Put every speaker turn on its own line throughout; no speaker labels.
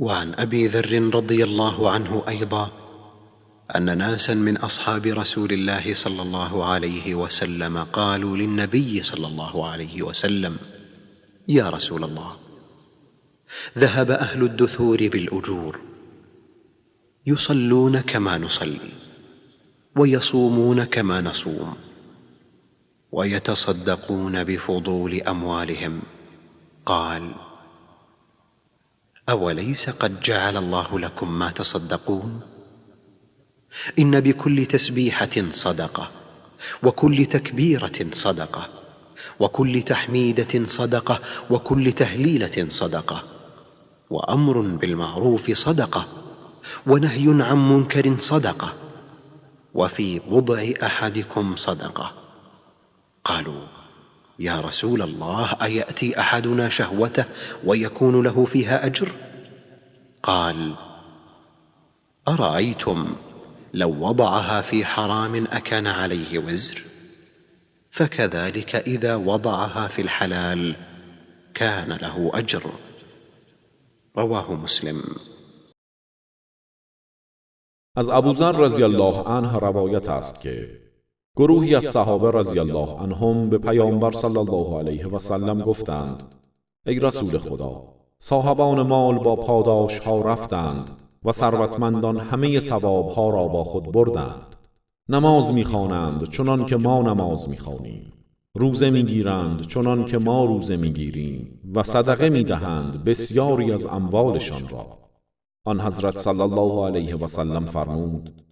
وعن أبي ذر رضي الله عنه أيضا أن ناسا من أصحاب رسول الله صلى الله عليه وسلم قالوا للنبي صلى الله عليه وسلم: يا رسول الله، ذهب أهل الدثور بالأجور، يصلون كما نصلي، ويصومون كما نصوم، ويتصدقون بفضول أموالهم. قال: أوليس قد جعل الله لكم ما تصدقون؟ إن بكل تسبيحة صدقة، وكل تكبيرة صدقة، وكل تحميدة صدقة، وكل تهليلة صدقة، وأمر بالمعروف صدقة، ونهي عن منكر صدقة، وفي بضع أحدكم صدقة. قالوا: يا رسول الله، أيأتي أحدنا شهوته ويكون له فيها أجر؟ قال: أرأيتم لو وضعها في حرام أكان عليه وزر؟ فكذلك إذا وضعها في الحلال كان له أجر. رواه مسلم.
از ابوذر رضی الله عنه روایت است که گروهی از صحابه رضی الله عنهم به پیامبر صلی الله علیه و سلم گفتند: ای رسول خدا، صاحبان مال با پاداش ها رفتند و ثروتمندان همه ثواب ها را با خود بردند. نماز میخوانند چنان که ما نماز میخوانیم، روزه میگیرند چنان که ما روزه میگیریم و صدقه میدهند بسیاری از اموالشان را. آن حضرت صلی الله علیه و سلم فرمود: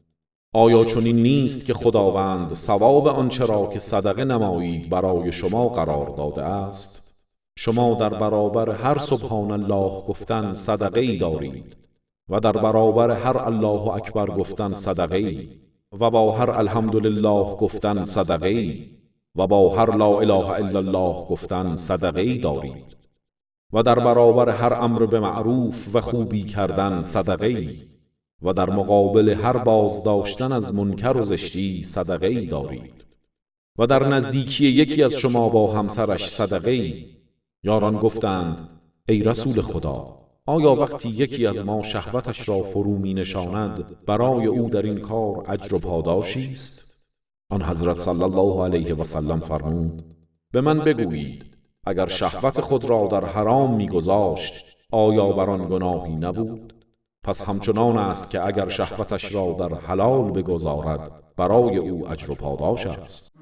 آیا چنین نیست که خداوند ثواب آنچه را که صدقه نمایید برای شما قرار داده است؟ شما در برابر هر سبحان الله گفتن صدقه ای دارید و در برابر هر الله اکبر گفتن صدقه ای و با هر الحمدلله گفتن صدقه ای و با هر لا اله الا الله گفتن صدقه ای دارید و در برابر هر امر به معروف و خوبی کردن صدقه ای و در مقابل هر بازداشتن از منکر و زشتی صدقه ای دارید و در نزدیکی یکی از شما با همسرش صدقه ای. یاران گفتند: ای رسول خدا، آیا وقتی یکی از ما شهوتش را فرو می نشاند برای او در این کار اجر و پاداشی است؟ آن حضرت صلی الله علیه و سلم فرمود: به من بگویید اگر شهوت خود را در حرام می گذاشت آیا بر آن گناهی نبود؟ پس همچنان است که اگر شهوتش را در حلال بگذارد برای او اجر و پاداش است.